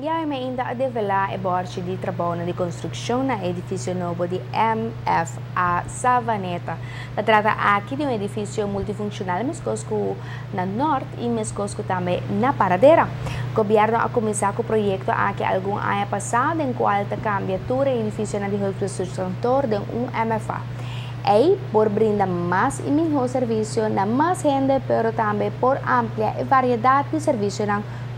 Awe mainta a devela e borchi di trabou di construccion na edificio nobo di MFA Savaneta. Ta trata aki di un edificio multifuncional mescos cu na Noord y mescos cu tambe na Paradera. Gobierno a cuminsa cu e proyecto aki algun aña pasa, den cual ta cambia tur edificio di hulpbestuurskantoor den un MFA. Y por brinda mas y miho servicio na mas hende, pero tambe por amplia e variedad di servicio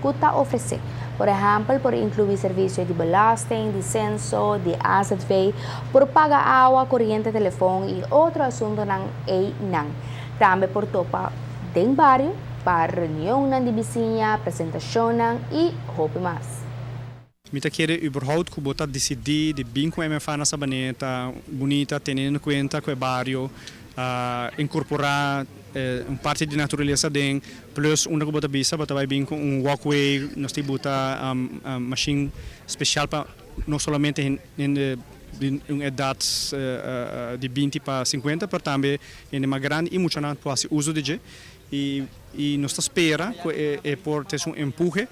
cu ta ofrece. Por ehempel, por inclui servicio di belasting, di censo, di AZV, por paga awa, coriente, telefon y otro asuntonan eynan. Tambe por topa den bario pa reunion di bisiña, presentacion y hopi mas. Mi ta kere überhaupt cu bo ta dicidi di bin cu MFA na Sabaneta, bunita, teniendo cuenta cu e bario, incorpora un parti di naturalesa den, plus unda cu bo ta bisa, bo ta bay bin cu un walkway, nos tin buta machine special pa no solamente den un edad di 20 pa 50, pero tambe den mas grandi y mucho nan por haci uso di dje. Y nos ta spera cu e por tin un empuje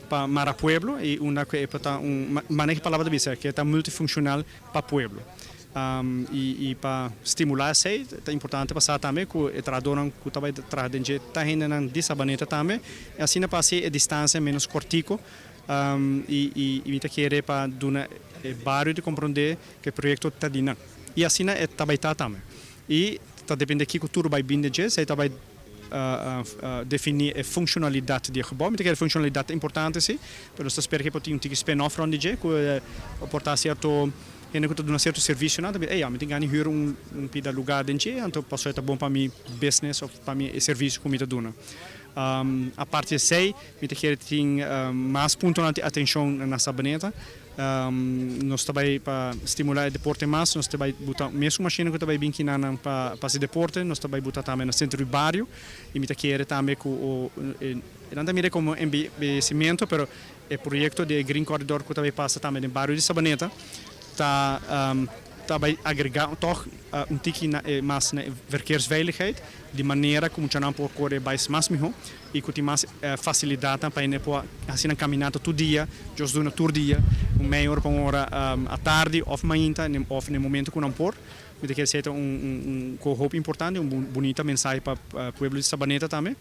pa mara pueblo y unda cu ta un maneho palabra di bisa cu ta multifuncional pa pueblo. Y pa stimula esey, ta importante pa tambe cu e trahador cu ta bay traha den ta hendenan di Sabaneta tambe, y asina pa e distancia menos cortico y mi ta kere pa duna bario di comprende cu e proyecto ta di nan. Y asina ta bay ta tambe. Y ta depende kico tur bay bin di dje, esey ta bay defini e funcionalidad di gebouw. Mi ta kere funcionalidad importante si, pero nos spera cu tin un spin-off rond di dje, cu por ta cierto hende cu ta duna cierto servicio nan, tambe, ey, mi tin gana huur un pida lugar den dje, anto paso ta bon pa mi business of pa mi servicio cu mi ta duna. Aparte di esey, mi ta kere tin mas punto di atencion na Sabaneta. Nos ta bay pa stimula e deporte mas, nos ta bay buta mesun machine cu ta bay bin akinan pa pa e deporte, nos ta bay buta tambe na centro di bario y mi ta kere tambe cu o nan ta mira como embeyecimento, pero e proyecto di Green Corridor cu ta bay pasa tambe den bario di Sabaneta ta bay agrega toch un tiki mas na verkeersveiligheid, di manera cu muchanan por core bay mas miho y cu tin mas facilidad pa por asina caminata tur dia, just duna tur dia, un mey ora pa un ora atardi of mainta of na momento cu nan por. Mi ta kere un, un, un hopi importante, un bunita mensahe pa pueblo di Sabaneta tambe.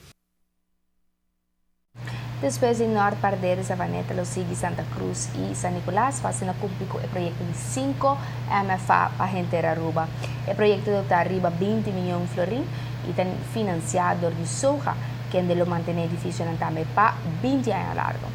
Despues di Noord, Paradera, Savaneta, lo sigui Santa Cruz y San Nicolas, haciendo cumpli cu e proyecto di 5 MFA pa henter Aruba. E proyecto ta riba 20 miyon florin y ta financia door di SOGA, kende lo mantene e edificio tambe pa 20 aña largo.